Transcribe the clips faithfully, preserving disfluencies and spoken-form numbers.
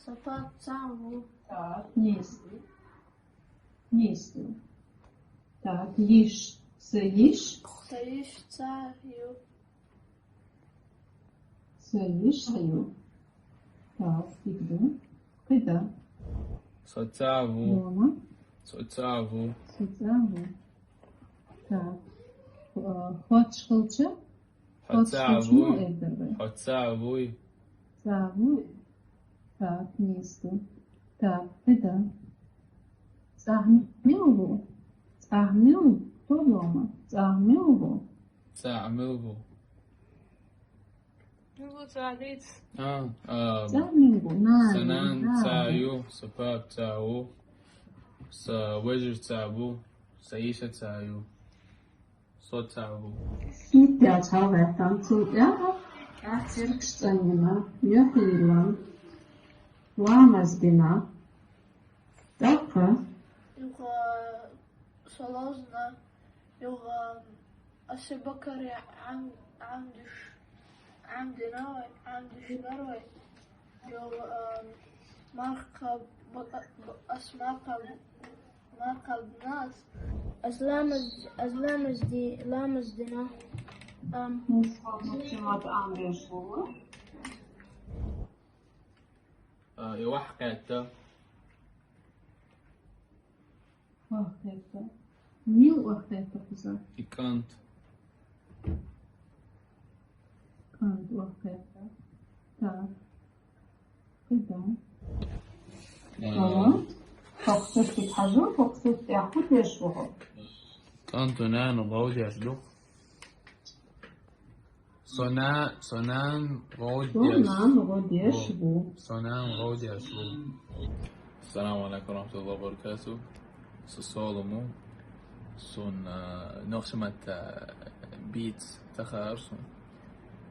Са папа цаӀ ву. Так, нийса. Нийса. Так, йиша. Са йиша? Са йиша цаӀ ю. Са йиша цаӀ ю. Так, дика ду. КхидӀа. Со цаӀ ву. Рома? Со цаӀ ву. Со цаӀ ву. Так. Э, хоцчахалча? Хьо цаӀ вуй. Хоцчахалча ма эр дар вай. Хьо цаӀ вуй. ЦаӀ вуй. Так, нийса ду. Так, кхидӀа. ЦӀагӀа мила ву? ЦӀагӀа мила ву? Хто дома? ЦӀагӀа мила ву? ЦӀагӀа мила ву? Ну, вот, молодец. А, а, ЦӀагӀа мила ву? Нана, са нана, да, цаӀ ю, са папа цаӀ ву, са вежарий цаӀ ву, са йиша цаӀ ю. Со цаӀ ву. Итт яц хьалгӀеттам, цул тӀехьа кӀаьркӀа цӀерагаш цӀенйина, юхь йиллина, ламаз дина. ТӀаккха? Юха со ловзна, юха Асибакари Ӏам-, Ӏамдиш-, Ӏамдина вай, Ӏамдиш дара вай. Юха, а, марха б-, б-, ас марха б-, Марха дина ас. Аз ламаз, аз ламаз ди-, ламаз дина. Ам. Муса Мухьаммад Амреш ву. А, и вахь кхетта. Вахь кхетта. Мила вахь кхетта кхуза? И кӀант. КӀант вахь кхетта. Так. КхидӀа. Э, ХӀаа. Хьо кхузахь хьажал, хьо кхузахь тӀехьа хӀу деш ву хьо? КӀант, нана гӀо деш ду. Со на-, со нана гӀо деш. Со нана гӀо деш ву. Со нана гӀо деш ву. Ассаламу Ӏалайкум ва рахьматуллахӀи ва баракатухӀ. Со Солому. Сона, э, нохчийн маттахь бийца ца хаьара сона.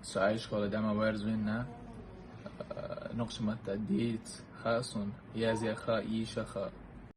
Со Ӏайшколе дӀа ма верзавина, э, нохчийн маттахь дийца хаьа сона, язъян хаьа, йийшан хаьа.